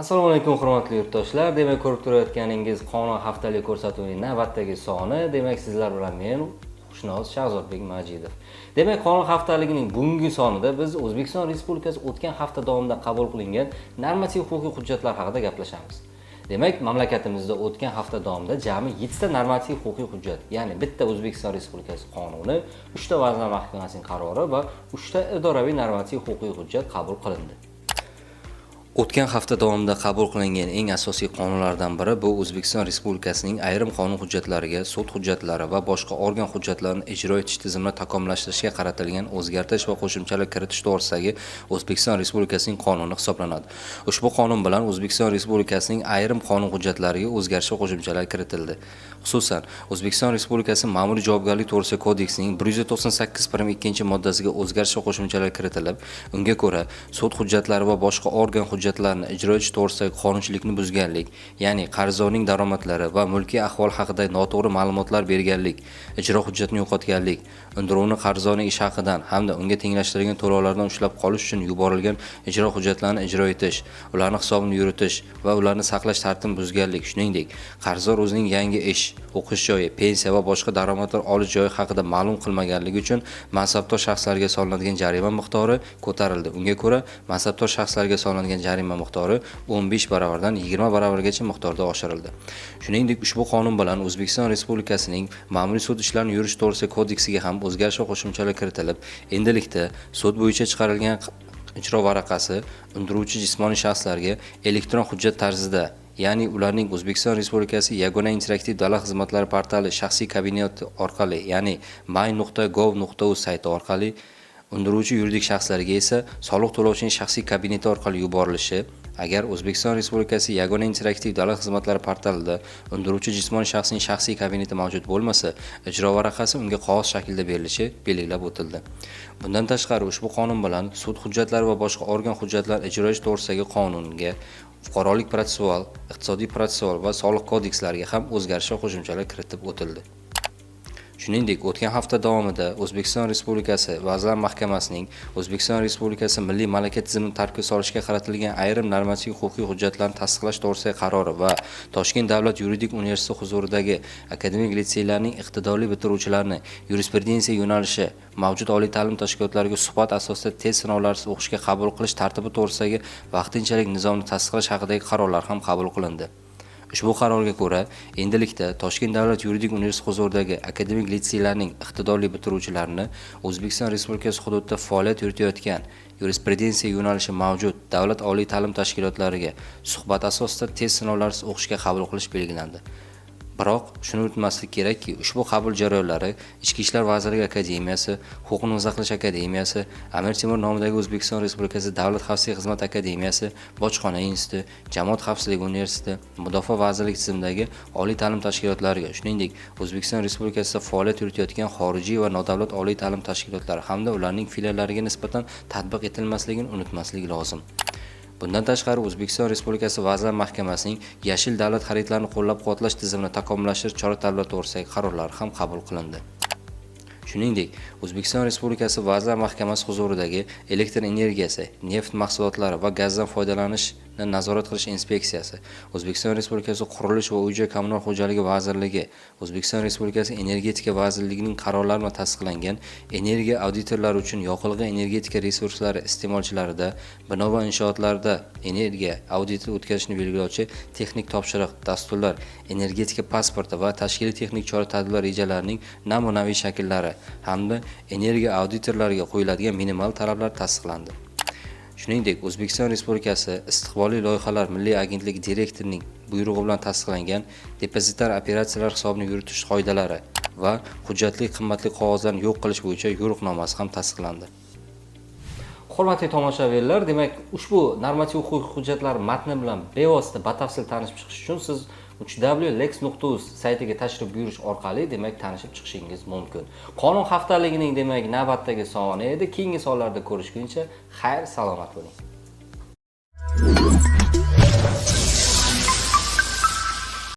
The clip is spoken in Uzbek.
Assalomu alaykum, hurmatli yurtdoshlar. Demak, ko'rib turayotganingiz Qonun haftalik ko'rsatuvining navbatdagi soni. Demak, sizlar bilan men, Xushnoz Shahzodbek Majidov. Demak, Qonun haftaligining bugungi sonida biz O'zbekiston Respublikasi o'tgan hafta davomida qabul qilingan normativ huquqiy hujjatlar haqida gaplashamiz. Demak, mamlakatimizda o'tgan hafta davomida jami 7 ta normativ huquqiy hujjat, ya'ni bitta O'zbekiston Respublikasi qonuni, 3 ta Vazirlar Mahkamasining qarori va 3 ta idoraviy normativ huquqiy hujjat qabul qilindi. O'tgan hafta davomida qabul qilingan eng asosiy qonunlardan biri bu O'zbekiston Respublikasining ayrim qonun hujjatlariga sud hujjatlari va boshqa organ hujjatlarini ijro etish tizimini takomillashtirishga qaratilgan o'zgartirish va qo'shimchalar kiritish to'g'risidagi O'zbekiston Respublikasining qonuni hisoblanadi. Ushbu qonun bilan O'zbekiston Respublikasining ayrim qonun hujjatlariga o'zgarish va qo'shimchalar kiritildi. Xususan, O'zbekiston Respublikasi Ma'muriy javobgarlik to'g'risidagi kodeksining 198 prim 2-moddasiga o'zgarish va qo'shimchalar kiritilib, unga ko'ra, sud hujjatlari va boshqa organ hujjatlarini ijro etish to'g'risidagi qonunchilikni buzganlik, ya'ni qarzdorning daromadlari va mulkiy ahvoli haqida noto'g'ri ma'lumotlar berganlik, ijro hujjatini yo'qotganlik, undiruvni qarzdorning ish haqidan hamda unga tenglashtirilgan to'lovlardan ushlab qolish uchun yuborilgan ijro hujjatlarini ijro etish, ularni hisobini yuritish va ularni saqlash tartibini buzganlik, shuningdek, qarzdor o'zining yangi ish, o'qish joyi, pensiya va boshqa daromadlar olish joyi haqida ma'lum qilmaganligi uchun mansabdor shaxslarga solinadigan jarima miqdori ko'tarildi. Unga ko'ra, mansabdor shaxslarga solinadigan jarima miqdori 15 baravardan 20 baravargacha miqdorda oshirildi. Shuningdek, ushbu qonun bilan O'zbekiston Respublikasining Ma'muriy sud ishlarini yuritish to'g'risidagi kodeksiga ham o'zgarish va qo'shimchalar kiritilib, endilikda sud bo'yicha chiqarilgan ijro varaqasi undiruvchi jismoniy shaxslarga elektron hujjat tarzida, ya'ni ularning O'zbekiston Respublikasi Yagona interaktiv davlat xizmatlari portali shaxsiy kabineti orqali, ya'ni my.gov.uz sayti orqali, undiruvchi yuridik shaxslarga esa soliq to'lovchining shaxsiy kabineti orqali yuborilishi, agar O'zbekiston Respublikasi Yagona interaktiv davlat xizmatlari portalida undiruvchi jismoniy shaxsning shaxsiy kabineti mavjud bo'lmasa, ijro varaqasi unga qog'oz shaklida berilishi belgilab o'tildi. Bundan tashqari, ushbu qonun bilan sud hujjatlari va boshqa organ hujjatlarini ijro etish to'g'risidagi qonunga, fuqarolik protsessual, iqtisodiy protsessual va soliq kodekslariga ham o'zgarish va qo'shimchalar kiritib o'tildi. Shuningdek, o'tgan hafta davomida O'zbekiston Respublikasi Vazirlar Mahkamasining O'zbekiston Respublikasi milliy malaka tizimini tartibga solishga qaratilgan ayrim normativ huquqiy hujjatlarni tasdiqlash to'g'risidagi qarori va Toshkent davlat yuridik universiteti huzuridagi akademik litseylarning iqtidorli bitiruvchilarini yurisprudensiya yo'nalishi mavjud oliy ta'lim tashkilotlariga suhbat asosida test sinovlarisiz o'qishga qabul qilish tartibi to'g'risidagi vaqtinchalik nizomni tasdiqlash haqidagi qarorlar ham qabul qilindi. Ushbu qarorga ko'ra, endilikda Toshkent davlat yuridik universiteti huzuridagi akademik litseylarning iqtidorli bitiruvchilarini O'zbekiston Respublikasi hududida faoliyat yuritayotgan yurisprudensiya yo'nalishi mavjud davlat oliy ta'lim tashkilotlariga suhbat asosida test sinovlarisiz o'qishga qabul qilish belgilandi. Biroq shuni unutmaslik kerakki, ushbu qabul jarayonlari Ichki ishlar vazirligi akademiyasi, Huquqni muhofaza qilish akademiyasi, Amir Temur nomidagi O'zbekiston Respublikasi Davlat xavfsizlik xizmati akademiyasi, Bojxona instituti, Jamoat xavfsizligi universiteti, Mudofaa vazirligi tizimidagi oliy ta'lim tashkilotlariga, shuningdek, O'zbekiston Respublikasida faoliyat yuritayotgan xorijiy va nodavlat oliy ta'lim tashkilotlari hamda ularning filiallariga nisbatan tatbiq etilmasligini unutmaslik lozim. Bundan tashqari, O'zbekiston Respublikasi Vazirlar Mahkamasining yashil davlat xaridlarini qo'llab-quvvatlash tizimini takomillashtirish chora-tadbirlari to'g'risidagi qarorlari ham qabul qilindi. Shuningdek, O'zbekiston Respublikasi Vazirlar Mahkamasi huzuridagi Elektr energiyasi, neft mahsulotlari va gazdan foydalanishni nazorat qilish inspeksiyasi, O'zbekiston Respublikasi Qurilish va uy-joy kommunal xo'jaligi vazirligi, O'zbekiston Respublikasi Energetika vazirligining qarorlari bilan tasdiqlangan energiya auditorlari uchun yoqilg'i energetika resurslari iste'molchilarida bino va inshootlarda energiya auditi o'tkazishni belgilovchi texnik topshiriq, dasturlar, energetika pasporti va tashkiliy texnik chora-tadbirlar rejalarining namunaviy shakllari hamda energiya auditorlariga qo'yiladigan minimal talablar tasdiqlandi. Shuningdek, O'zbekiston Respublikasi Istiqbolli loyihalar milliy agentligi direktorining buyrug'i bilan tasdiqlangan depozitar operatsiyalar hisobini yuritish qoidalari va hujjatli qimmatli qog'ozlarni yo'q qilish bo'yicha yo'riqnomasi ham tasdiqlandi. Hurmatli tomoshabinlar, demak, ushbu normativ huquqiy hujjatlar matni bilan bevosita batafsil tanishib chiqish uchun siz www.lex.uz saytiga tashrif buyurish orqali, demak, tanishib chiqishingiz mumkin. Qonun haftaligining, demak, navbatdagi soni edi. Keyingi sonlarda ko'rishguncha xayr, salomat bo'ling.